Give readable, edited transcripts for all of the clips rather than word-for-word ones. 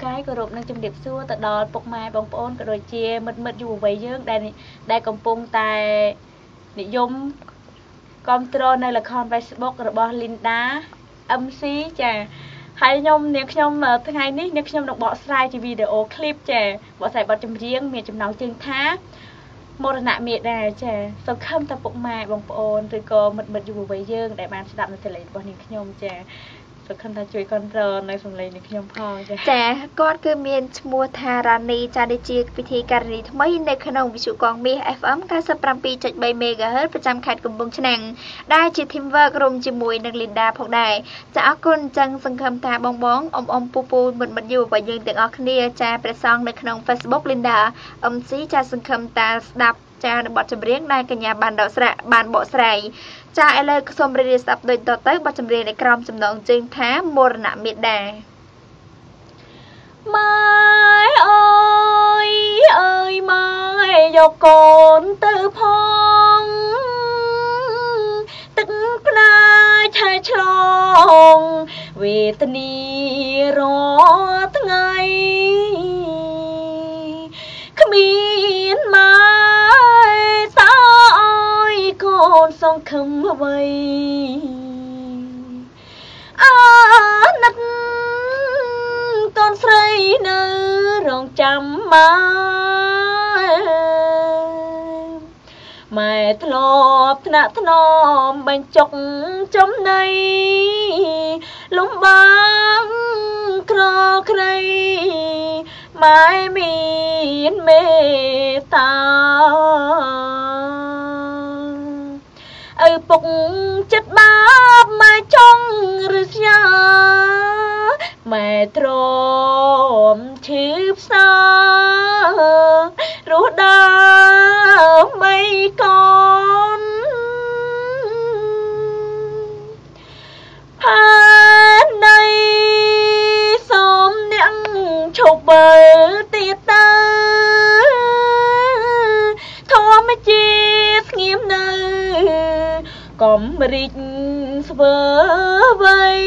កាយគោរពនឹងជម្រាបសួរទៅដល់ពុកម៉ែបងប្អូនក៏ដូចជាមិត្តមិត្តយុវវ័យយើងដែលកំពុងតែនិយមគ្រប់គ្រងនៅល្ខោន Facebook របស់ Linda MC ចាហើយខ្ញុំនាងខ្ញុំថ្ងៃនេះនាងខ្ញុំនឹងបកស្រាយជាវីដេអូឃ្លីបចាបកស្រាយបទចម្រៀងមានចំណងជើងថាមរណៈមេដាចាសង្ឃឹមថាពុកម៉ែបងប្អូនឬក៏មិត្តមិត្តយុវវ័យយើងដែលបានស្ដាប់នៅសំឡេងរបស់នាងខ្ញុំចាសង្ឃឹមថាជួយគ្រប់គ្រងនៅសំឡេងនេះខ្ញុំផងចាចាគាត់គឺមានឈ្មោះថារ៉ានីចានេះជាពិធីការនីថ្មីនៅក្នុងវិទ្យុកងមាស FM 97.3 MHz ប្រចាំខេត្តកំពង់ឆ្នាំងដែលជា team work រួមជាមួយនឹង Linda ផងដែរចាអរគុណចឹងសង្ឃឹមថាបងបងអ៊ំអ៊ំពូពូមិត្តមិត្តយុវវ័យយើងទាំងអស់គ្នាចាព្រះសង្ឃនៅក្នុង Facebook Linda MC ចាសង្ឃឹមតាស្ដាប់ចានៅបទចម្រៀងដែលកញ្ញាបានដកស្រៈបានបកស្រាយចាឥឡូវសូមរីករាយស្ដាប់ដូចតទៅបទចម្រៀងនៃក្រមចំណងជើងថាមរណៈមេដាម៉ែអើយអើយម៉ែយកកូនទៅផងទឹកភ្នែកឆែឆ្លងវេទនារាល់ថ្ងៃគ្មានម៉ែតើឲ្យកូនសង្ឃឹមអ្វីអាណិតកូនស្រីនៅរងចាំម៉ែម៉ែធ្លាប់ថ្នាក់ថ្នមបញ្ចុកចំណៃលំបាកក្រក្រៃម៉ែមានមេត្តាឪពុកចិត្តបាបម៉ែចង់ឬស្យាម៉ែទ្រាំឈឺផ្សារស់ដើម្បីកូនផែនដីសូមអ្នកឈប់បើទៀតទៅធម្មជាតិស្ងៀមនៅកុំរីកស្វើវ័យ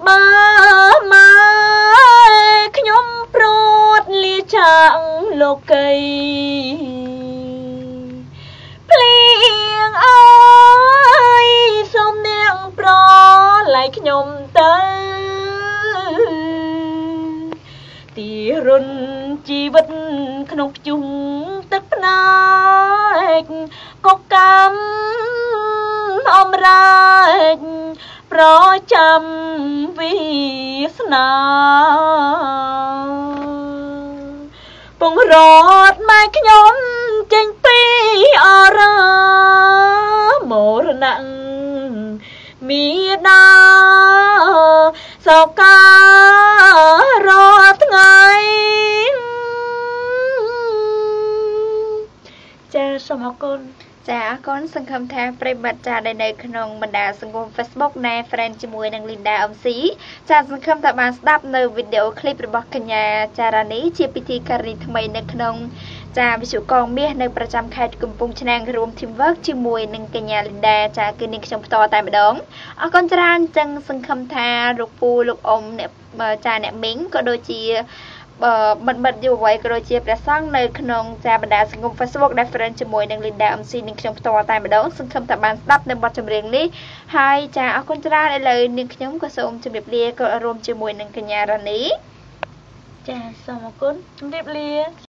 បើម៉ែខ្ញុំព្រួតលាចាកលោកីភ្លៀងអើយសូមអ្នកប្រឡ័យខ្ញុំទៅទីរុនជីវិតក្នុងភ្ជុំទឹកភ្នែកក៏កម្មអមរាជប្រចាំវាសនាពងរត់ម៉ែខ្ញុំចេញពីអរាមរណៈមេដាសោការរាល់ថ្ងៃចាសូមអរគុណចាអរគុណសង្ឃឹមថាប្រិយមិត្តចាដែលនៅក្នុងបណ្ដាសង្គម Facebook ណែ friend ជាមួយនឹង Linda MC ចាសង្ឃឹមថាបានស្ដាប់នៅវីដេអូឃ្លីបរបស់កញ្ញាចារ៉ានីជាពិធីការនីថ្មីនៅក្នុងចាវិទ្យុកងមាសនៅប្រចាំខេត្តកំពង់ឆ្នាំងរួម team work ជាមួយនឹងកញ្ញា Linda ចាគឺនាងខ្ញុំផ្ទាល់តែម្ដងអរគុណច្រើនចឹងសង្ឃឹមថាលោកពូលោកអ៊ំអ្នកចាអ្នកមីងក៏ដូចជាមិត្តមិត្តយុវវ័យក៏ដូចជាព្រះសង្ឃនៅក្នុងចាបណ្ដាសង្គម Facebook ដែល friend ជាមួយនឹង Linda MC នឹងខ្ញុំផ្ទាល់តែម្ដងសង្ឃឹមថាបានស្ដាប់នៅបទចម្រៀងនេះហើយចាអរគុណច្រើនឥឡូវនាងខ្ញុំក៏សូមជម្រាបលាក៏រួមជាមួយនឹងកញ្ញារ៉ានីចាសូមអរគុណជម្រាបលា